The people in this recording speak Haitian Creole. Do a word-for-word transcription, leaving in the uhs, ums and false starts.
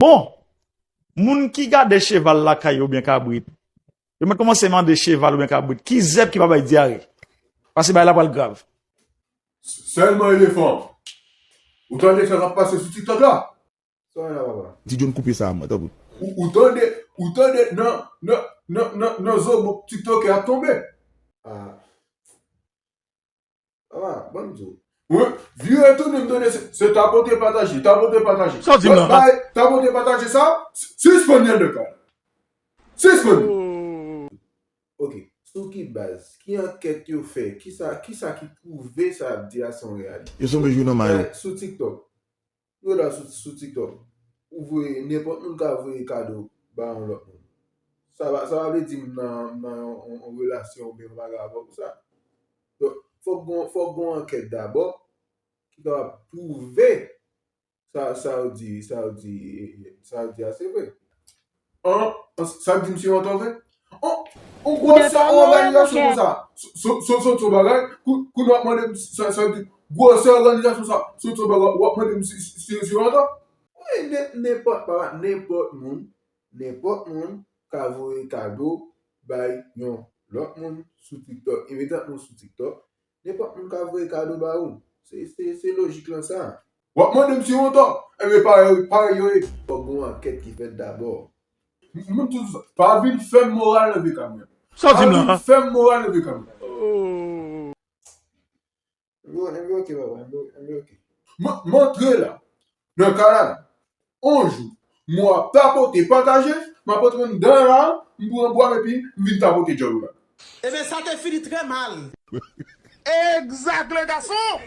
Bon, moun ki gade cheval lakay yo oubyen kabrit, yo mèt kòmanse mande cheval oubyen kabrit ki zèb ki pa bay dyare. Paske bagay la pral grav. Sèlman elefan. Ou tande sa k ap pase sou TikTok la? Sa w la, papa? Ti John koupe sa a mwen, tanpri. Ou, ou tande, ou tande nan, nan, nan, nan, nan zo bon TikTokè ap tonbe. Ah. Papa, ban m di w. Wi, vire tounen m tande se, se tapote pataje, tapote pataje. Sa w di m nan? Bay, tapote pataje sa, sispann Yandéka. Sispann. Ok, sou ki baz? Ki ankèt yo fè? Kisa, kisa ki pwouve sa y ap di a se yon reyalite? Yo sonje jou nan mayo. Sou TikTok. Yo la sou, sou TikTok. Ou voye, nenpòt moun ka voye kado ba yon lòt moun. Sa pa, sa pa vle di m nan, m nan yon, yon, yon relasyon oubyen yon bagay avè w pou sa. Donk, fòk gon, fòk gon ankèt dabò ki kapab pwouve sa, sa w di, sa w di, sa w di a se vre. An, an, sa k di m se yon tò vre? On, on gwosè òganizasyon konsa, sot, sot, sot yon bagay, kou, kounye w ap mande m sa, sa k di gwosè òganizasyon sa, sot yon bagay, w ap mande m si, si, si, si yon tò? Wi, nen-, nenpòt, papa, nenpòt moun, nenpòt moun ka voye kado bay yon lòt moun sou TikTok. Imedya moun sou TikTok, nenpòt moun ka voye kado ba ou. Se, se, se lojik lan sa. W ap mande m si w antò? Enben, parèy, parèy yo ye. Fòk gon ankèt ki fèt dabò. M, m di w sa, pa vin fè m moral nan vye kamyon. Sa w di m la? Pa vin fè m moral nan vye kamyon. Oh. Enben, enben, ok, papa, enben, enben, ok. M, m antre la, nan kay la, on jou, m ap tapote pataje, m ap antre anndan la, m pran bwa m epi m vin tapote djòl ou la. Ebyen, sa te fini trè mal. Exact, les garçons!